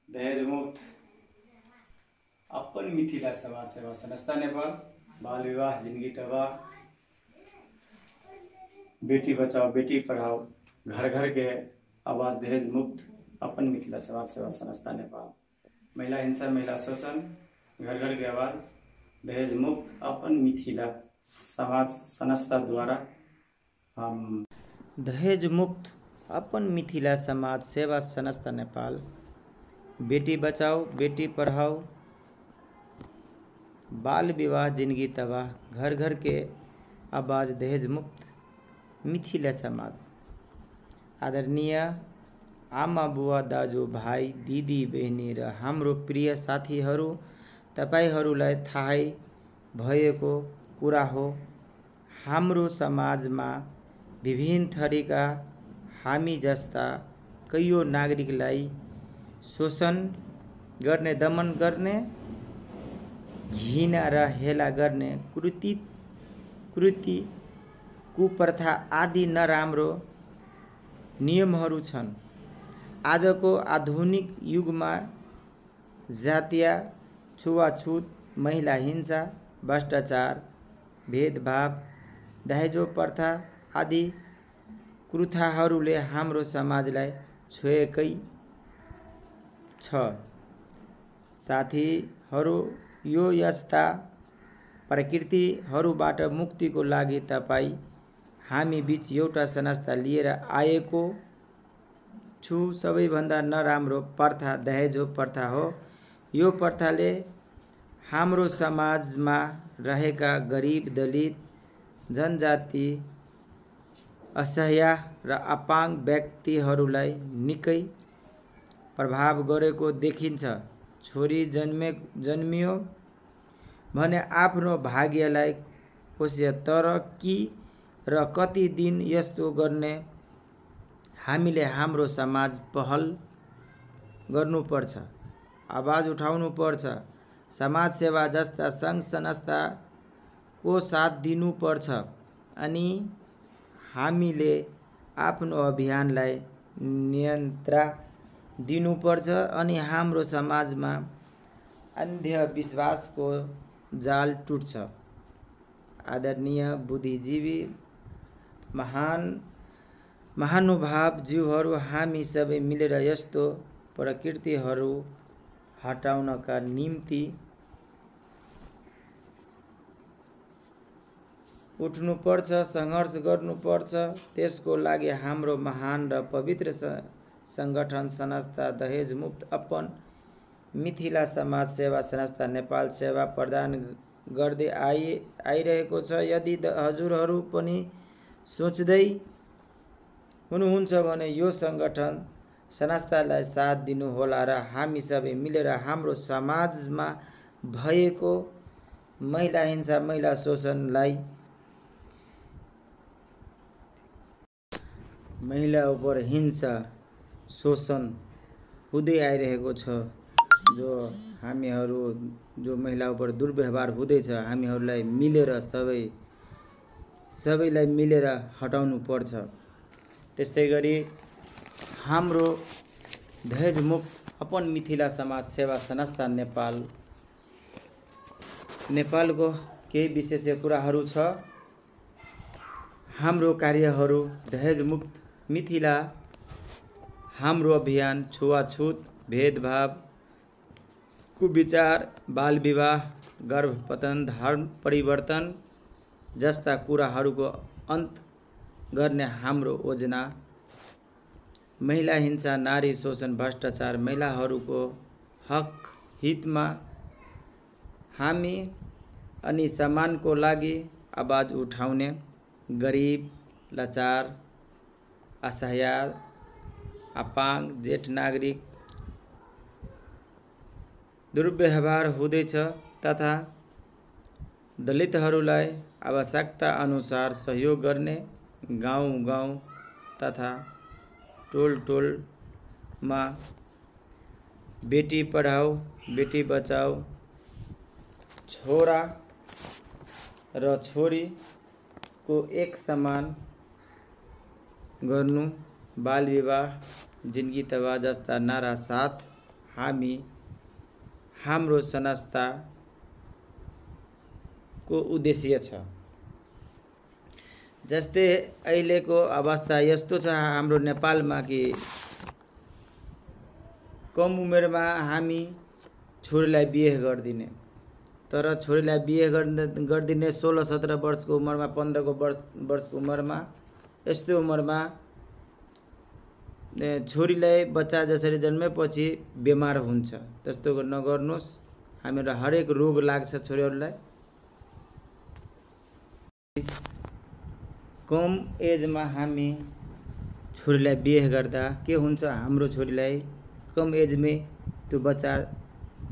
दहेज मुक्त अपन मिथिला समाज सेवा संस्था नेपाल, बाल विवाह जिंदगी तबाह, बेटी बचाओ बेटी पढ़ाओ, घर घर के आवाज दहेज मुक्त अपन मिथिला समाज सेवा संस्था नेपाल, महिला हिंसा महिला शोषण घर घर के आवाज दहेज मुक्त अपन मिथिला समाज संस्था द्वारा हम दहेज मुक्त अपन मिथिला समाज सेवा संस्था नेपाल, बेटी बचाओ बेटी पढ़ाओ, बाल विवाह जिंदगी तबाह, घर घर के आवाज दहेज मुक्त मिथिला समाज। आदरणीय आमा बुवा दाजु भाइ दिदी बहिनी र हाम्रो प्रिय साथीहरू, तपाईहरूलाई थाहै भएको कुरा हो, हाम्रो समाजमा विभिन्न थरीका हामी जस्ता कैयौँ नागरिकलाई शोषण गर्ने, दमन गर्ने, घृणा र हेला गर्ने कृति कुप्रथा आदि नराम्रो नियमहरू छन्। आजको आधुनिक युगमा जातीय छुवाछुत, महिला हिंसा, भ्रष्टाचार, भेदभाव, दहेजो प्रथा आदि कुप्रथाहरूले हाम्रो समाजलाई छोएकै छ। साथीहरू, यो यस्ता प्रकृतिहरूबाट मुक्तिको लागि तपाईँ हामी बीच एउटा संस्था लिएर आएको छु। सबैभन्दा नराम्रो प्रथा दहेजो प्रथा हो। यो प्रथाले हाम्रो समाजमा रहेका गरिब, दलित, जनजाति, असहाय र अपाङ्ग व्यक्तिहरूलाई निकै प्रभाव गरेको देखिन्छ। छोरी जन्मियो भने आफ्नो भाग्यलाई कोस्य, तर कि र कति दिन यस्तो गर्ने हामीले हाम्रो समाज पहल गर्नुपर्छ, आवाज उठाउनुपर्छ, समाज सेवा जस्ता सङ्घ संस्थाको साथ दिनुपर्छ अनि हामीले आफ्नो अभियानलाई नियन्त्रण दिनुपर्छ अनि हाम्रो समाजमा अन्धविश्वासको जाल टुट्छ। आदरणीय बुद्धिजीवी महानुभाव जीवहरू, हामी सबै मिलेर यस्तो प्रकृतिहरू हटाउनका निम्ति उठ्नुपर्छ, सङ्घर्ष गर्नुपर्छ। त्यसको लागि हाम्रो महान र पवित्र सङ्गठन संस्था दहेज मुक्त अपन मिथिला समाज सेवा संस्था नेपाल सेवा प्रदान गर्दै आइरहेको छ। यदि हजुरहरू पनि सोच्दै हुनुहुन्छ भने यो सङ्गठन संस्थालाई साथ दिनुहोला र हामी सबै मिलेर हाम्रो समाजमा भएको महिला हिंसा महिला शोषणलाई, महिला उपर हिंसा शोषण हुँदै आइरहेको छ, जो हामीहरू जो महिला उपर दुर्व्यवहार हुँदैछ, हामीहरूलाई मिलेर सबैलाई मिलेर हटाउनु पर्छ। त्यस्तै गरी हाम्रो दहेज मुक्त अपन मिथिला समाज सेवा संस्था नेपालको केही विशेष कुराहरू छ। हाम्रो कार्यहरू दहेज मुक्त मिथिला, हाम्रो अभियान छुवाछुत, भेदभाव, कुविचार, बाल विवाह, गर्भपतन, धर्म परिवर्तन जस्ता कुराहरूको अन्त गर्ने हाम्रो योजना, महिला हिंसा, नारी शोषण, भ्रष्टाचार, महिलाहरूको हक हितमा हामी अनि सम्मानको लागि आवाज उठाउने, गरिब, लाचार, असहाय, अपाङ्ग, जेठ नागरिक दुर्व्यवहार हुँदैछ तथा दलितहरूलाई आवश्यकता अनुसार सहयोग गर्ने, गाउँ तथा टोलमा बेटी पढाओ बेटी बचाओ, छोरा र छोरीको एक समान गर्नु, बाल विवाह जिन्दगी तबाह जस्ता नारा साथ हाम्रो संस्थाको उद्देश्य छ। जस्तै अहिलेको अवस्था यस्तो छ हाम्रो नेपालमा कि कम उमेरमा हामी छोरीलाई बिहे गरिदिने, तर छोरीलाई बिहे गरिदिने 16-17 वर्षको उमेरमा, 15 वर्षको उमेरमा, यस्तो उमेरमा छोरीलाई बच्चा जसरी जन्मेपछि बिमार हुन्छ। त्यस्तो नगर्नुहोस्। हामीलाई हरेक रोग लाग्छ छोरीहरूलाई। कम एजमा हामी छोरीलाई बिहे गर्दा के हुन्छ, हाम्रो छोरीलाई कम एजमै त्यो बच्चा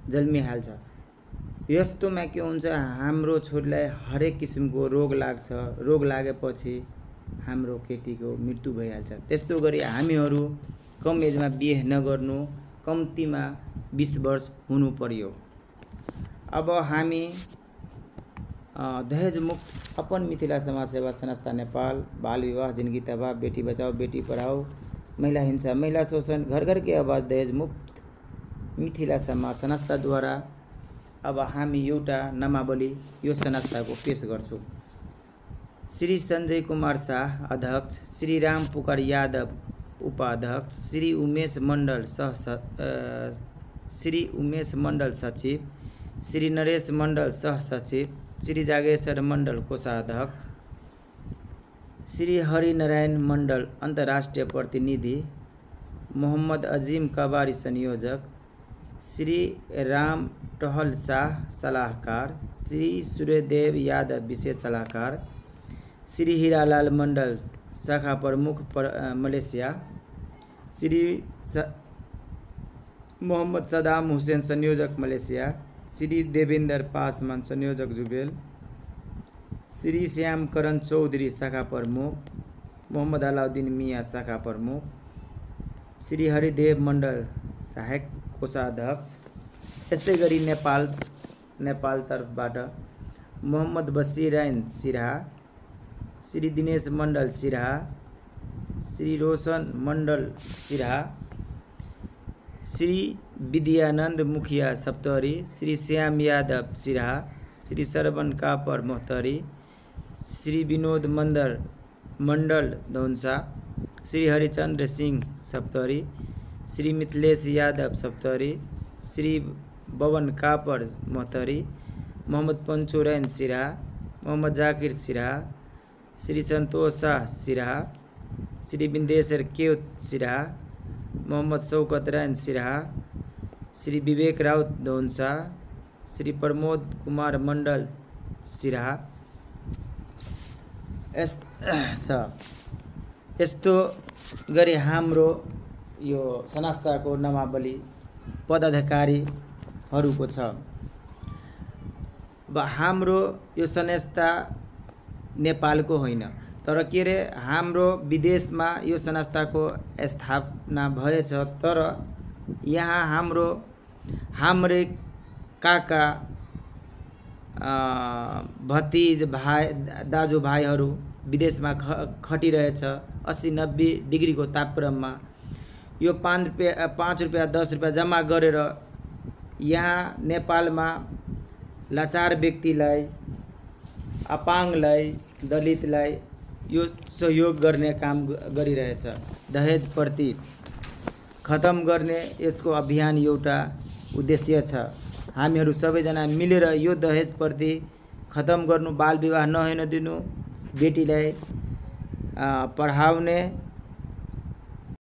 जन्मिहाल्छ। यस्तोमा के हुन्छ, हाम्रो छोरीलाई हरेक किसिमको रोग लाग्छ। रोग लागेपछि हाम्रो केटीको मृत्यु भइहाल्छ। त्यस्तो गरी हामीहरू कम एजमा बिहे नगर्नु, कम्तीमा 20 वर्ष हुनु पर्यो। अब हामी दहेज मुक्त अपन मिथिला समाज सेवा संस्था नेपाल, बाल विवाह जिंदगी तबाह, बेटी बचाओ बेटी पढ़ाओ, महिला हिंसा महिला शोषण, घर घर की आवाज दहेज मुक्त मिथिला समाज संस्थाद्वारा अब हामी एउटा नामावली यो संस्थाको पेश गर्छौँ। श्री संजय कुमार शाह अध्यक्ष, श्री राम पुकार यादव उपाध्यक्ष, श्री उमेश मण्डल सचिव, श्री नरेश मण्डल सहसचिव, श्री जागेश्वर मण्डल कोषाध्यक्ष, श्री हरिनारायण मण्डल अन्तर्राष्ट्रिय प्रतिनिधि, मोहम्मद अजीम कबारी संयोजक, श्री राम टहल शाह सलाहकार, श्री सूर्यदेव यादव विशेष सलाहकार, श्री हीरालाल मण्डल शाखा प्रमुख मलेसिया, श्री मोहम्मद सदाम हुसैन संयोजक मलेसिया, श्री देवेंद्र पासवान संयोजक जुबेल, श्री श्याम करण चौधरी शाखा प्रमुख, मोहम्मद अलाउद्दीन मिया शाखा प्रमुख, श्री हरिदेव मण्डल सहायक कोषाध्यक्ष। यस्तै गरी नेपाल तर्फबाट मोहम्मद बसिरैन सिराहा, श्री दिनेश मण्डल सिराहा, श्री रोशन मण्डल सिराहा, श्री विद्यानंद मुखिया सप्तरी, श्री श्याम यादव सिराहा, श्री श्रवण कापर मोहतरी, श्री विनोद मण्डल धौंसा, श्री हरिचंद्र सिंह सप्तरी, श्री मिथिलेश यादव सप्तरी, श्री बवन कापर मोहतरी, मोहम्मद पंचुरैन सिराहा, मोहम्मद जाकिर सिराहा, श्री संतोष शाह सिराहा, श्री बिंदेश्वर केवत सिराहा, मोहम्मद शौकत रैन सिराहा, श्री विवेक राउत धौंसा, श्री प्रमोद कुमार मण्डल सिराहा। यस्तो गरी हाम्रो यो संस्थाको नामावली पदाधिकारीहरूको छ। हाम्रो यो संस्था नेपालको होइन, तर के अरे हाम्रो विदेशमा यो संस्थाको स्थापना भएछ। तर यहाँ हाम्रै काका भतिज भाइ दाजुभाइहरू विदेशमा खटिरहेछ। 80-90 डिग्रीको तापक्रममा यो 5 रुपैयाँ 10 रुपैयाँ जम्मा गरेर यहाँ नेपालमा लाचार व्यक्तिलाई, अपाङ्गलाई, दलितलाई यो सहयोग गर्ने काम गरिरहेछ। दहेज प्रति खतम गर्ने यसको अभियान एउटा उद्देश्य छ। हामीहरू सबैजना मिलेर यो दहेज प्रति खतम गर्नु, बाल विवाह नहुन दिनु, बेटीलाई पढाउने